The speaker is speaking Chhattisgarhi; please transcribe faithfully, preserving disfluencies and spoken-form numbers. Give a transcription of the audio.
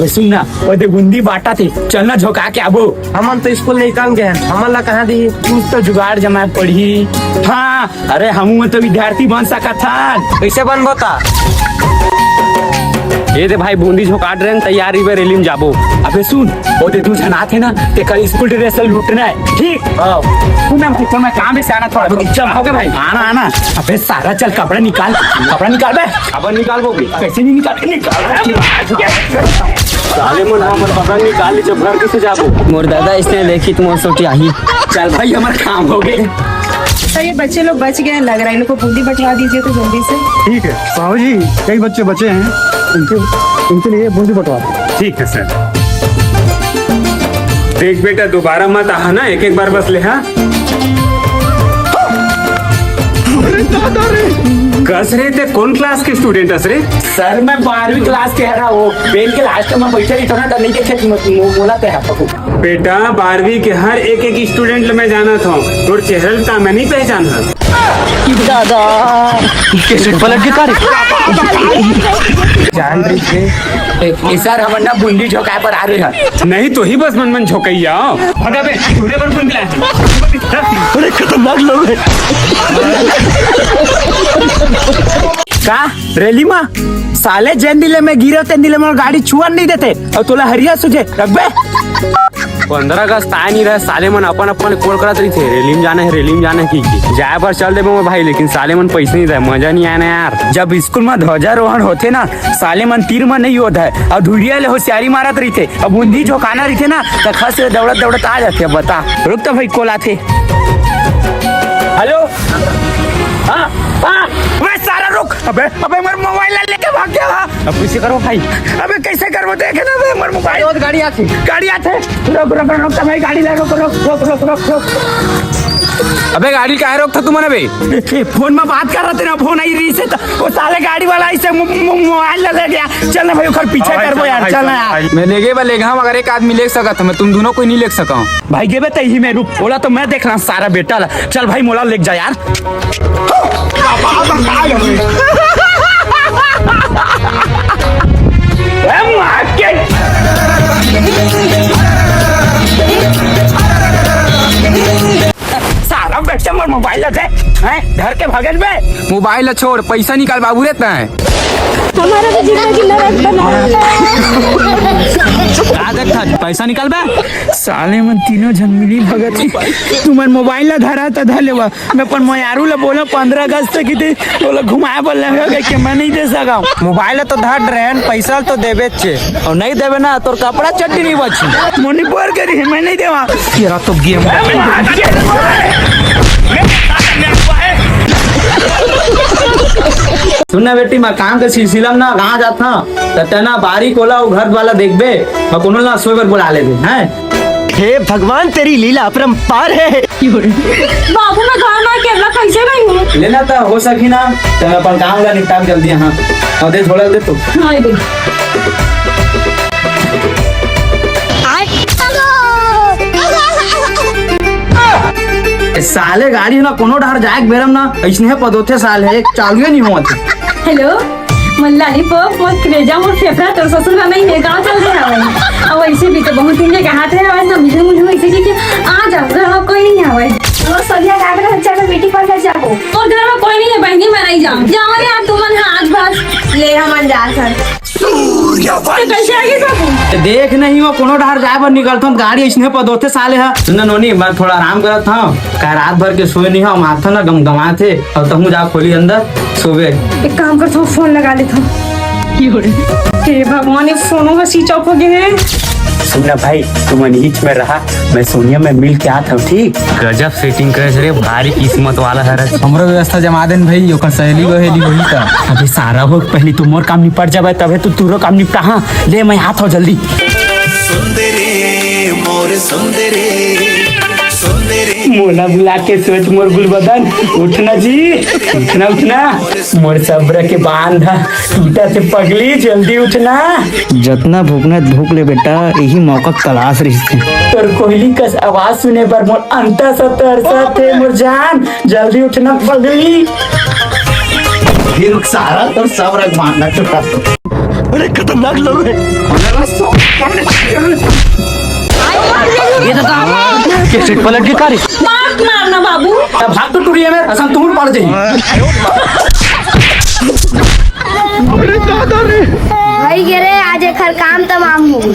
सुन ना, वो दे बूंदी बांटथे, चल ना झोंका के आबो। हमन तो स्कूल नहीं काम गए, हमन ला कहाँ दी? कुछ तो जुगाड़ जमाए पड़ही। हाँ, अरे हमू मन तो विद्यार्थी बन सकत हन। कैसे बनबो ता? ये दे भाई, बूंदी झोंकात रहेन, तैयारी में रैली में जाबो। अबे सुन, वो दे दू झन आथे ना, तेकर स्कूल ड्रेस लूटना है, ठीक? हाँ। सुन ना भाई, तो मैं काम से आना थोड़ा, चल, हो गया भाई। आना, आना। अबे सारा चल, कपड़ा निकाल, कपड़ा निकाल बे। अब निकाल वो भी। कैसे नहीं निकाल, निकाल। साले मन हमर कपड़ा निकाल ली, जब घर कैसे जाबो? मोर दादा इसने देखी तो मोर सोटी आही। चल भाई, हमारा काम हो गए। तो ये बच्चे लोग बच गए, लग रहा है, इन लोग को बूंदी बंटवा दीजिए तो जल्दी से। ठीक है बाबू जी, कई बच्चे बचे हैं, इनके इनके लिए बूंदी बंटवा दो। ठीक है सर। देख बेटा, दोबारा मत आहा ना, एक एक बार बस ले, हाँ। कस रे, ते कौन क्लास के स्टूडेंट हस रे? सर, मैं बारहवीं क्लास के हरा, वो बेल के लास्ट में बैठे रही तो ना, तो नहीं देखे मो-, मो-, मोला ते हरा। बेटा, बारहवीं के हर एक एक स्टूडेंट ल मैं जानत हूँ, तोर चेहरा ल का मैं नहीं पहचान हूँ? दादा, कैसे पलट के का रे? जान दीजिए। ए, ए सर, हमन ना बूंदी झोंकाए बर आ रहे हैं। नहीं तो ही बस मन मन झोंकैया। भगा बे, तूने बर बूंदी लाया। अरे खतरनाक लोग हैं। का? रैली मा? साले जेन दिले में गिरो तेन दिले में गाड़ी छुअन नहीं देते। और तोला हरिया सुझे, रखबे? पंद्रह अगस्त आए नहीं रहे, साले मन अपन अपन कोल करत रही थे, रैली में जाना है, रैली में जाना है, की, की। जाए पर चल देबो मैं भाई, लेकिन साले मन पैसे नहीं रहे, मजा नहीं आए ना यार। जब स्कूल में ध्वजारोहण होथे ना, साले मन तीर में नहीं होता है, और धुरिया ले होशियारी मारत रहिथे, अब बूंदी झोंकाना रहिथे ना, त खस ले दौड़त दौड़त आ जाथे। अब बता, रुक तो भाई, कोल आथे। हेलो, हाँ, हाँ, वे सारा रुक, अबे, अबे, मोर मोबाइल ला लेके भाग गया, हाँ। अब कैसे करो भाई? अबे, कैसे करबो, देखे ना बे, मोर मोबाइल। गाड़ी आथे। गाड़ी आथे। रुक, रुक, रुक, तो भाई, गाड़ी ला, रुक, रुक, रुक, रुक, रुक, रुक। अबे, गाड़ी काहे रोकथा तुमन अबे? ए, ए, फोन में बात कर रहा तेरा, फोन आई रही से तो वो साले गाड़ी वाला ऐसे मो-, मो-, मोबाइल ले, ले गया। चल ना भाई, ओकर पीछे हाँ भाई, करबो चल यार, भाई, चल ना चल यार। भाई। मैं लेगे बा लेगहा, मगर एक आदमी ले सकत हूँ, मैं तुम दोनों कोई नहीं ले सका हूँ। भाई, गेबे तही में रुक, ओला तो मैं देख रहा सारा बेटा ला। चल भाई, मोला लेके जा यार। ए, मार के। सारा बेटा मोर मोबाइल ला दे, हैं? धर के भगन बे। मोबाइल ला छोड़, पैसा निकाल बाबू रे तैं। हमारा तो जिंदगी नरक बना है। का देखत हस? पैसा निकाल बे। साले मन तीनों झन मिली भगत ही। तुमन मोबाइल ला धरा त धर लेवा। मैं अपन मोयारू ला बोला पंद्रह अगस्त के दिन ओला घुमाए बर लेंगे, कह के मैं नहीं दे सका। मोबाइल तो धर रहेन, पैसा तो देबे चे, और नहीं देबे ना तोर कपड़ा चड्डी नहीं बची। मोनी बोर करी है, मैं नहीं देवा। तेरा तो गेम। सुन ना बेटी, मैं काम के सिलसिला में ना कहाँ जाता, त तेना बारी कोला वो घर वाला देखबे, मैं कोनो ला सोए बर बुला लेबे, हैं? हे भगवान, तेरी लीला अपरंपार है। बाबू, मैं घर में अकेला कैसे रहूं? लेना तो हो सकी ना, तो मैं अपन काम का निपटान कर दिया। हाँ, और दे, थोड़ा दे तू। हाँ, दे। ए, साले गाड़ी ना कोनो डहर जाए के बेरम ना, ऐसने पदोथे साले, एक चालू ही नहीं होत। हेलो। मोर लॉलीपॉप, मोर कलेजा, मोर फेफड़ा, तोर ससुर का नहीं है, गाँव चल दे हवे। अब वैसे भी तो बहुत दिन के हाथ है, आज ना मिलू मिलू ऐसे कि, कि आ जाओ, घर में कोई नहीं हवे। वो सदिया का मेरा बच्चा का बेटी पर घर जाबो। और घर में कोई नहीं है बहनी, मैं नहीं जाऊँ। जाओ यार, तुम मन आज बस। ले हम जा सर। तो कैसे आगे बाबू? देख नहीं वो कोनो डहर जाए बर निकलथन, गाड़ी इसने पदोथे साले हा। सुन ना नोनी, मैं थोड़ा आराम करत हूँ, का रात भर के सोए नहीं हूँ, माथा ना गमगमाथे, और तहूँ जा खोली अंदर। सोबे। एक काम करता हूँ, फोन लगा लेता हूँ। हे भगवान, ये फोनो का स्विच ऑफ हो गया है। सुन ना भाई, तुम अनहिच में रहा, मैं सोनिया में मिल के आता हूँ, ठीक? गजब सेटिंग करे रे, भारी किस्मत वाला है रे। हमरो व्यवस्था जमा देन भाई, ओकर सहेली वहेली वही का। अबे सारा हो, पहले तू मोर काम निपट जाबे, तबे तू तूरो काम निपटा। हाँ, ले मैं आता हूँ जल्दी। सुंदरी, मोर सुंदरी, सुंदरी। मोला बुला के सोच मोर गुलबदन, उठना जी, उठना, उठना। मोर सब्र के बांध ह टूटा से पगली, जल्दी उठना। जतना भूखना भूख ले बेटा, यही मौका के तलाश रहिथे। तोर कोहली कस आवाज सुने बर मोर अंता सा तरसा थे मोर जान, जल्दी उठना पगली। फिर सारा तोर सब्र के बांध ह टूटा। अरे खतरनाक लोग हैं। ये तो काम कैसे पलट के कार्य। मार मारना बाबू। भाग तो टूरी है मैं, असम तुम पड़ जाइए। भाई गे रे, आज एकर काम तमाम हो गई।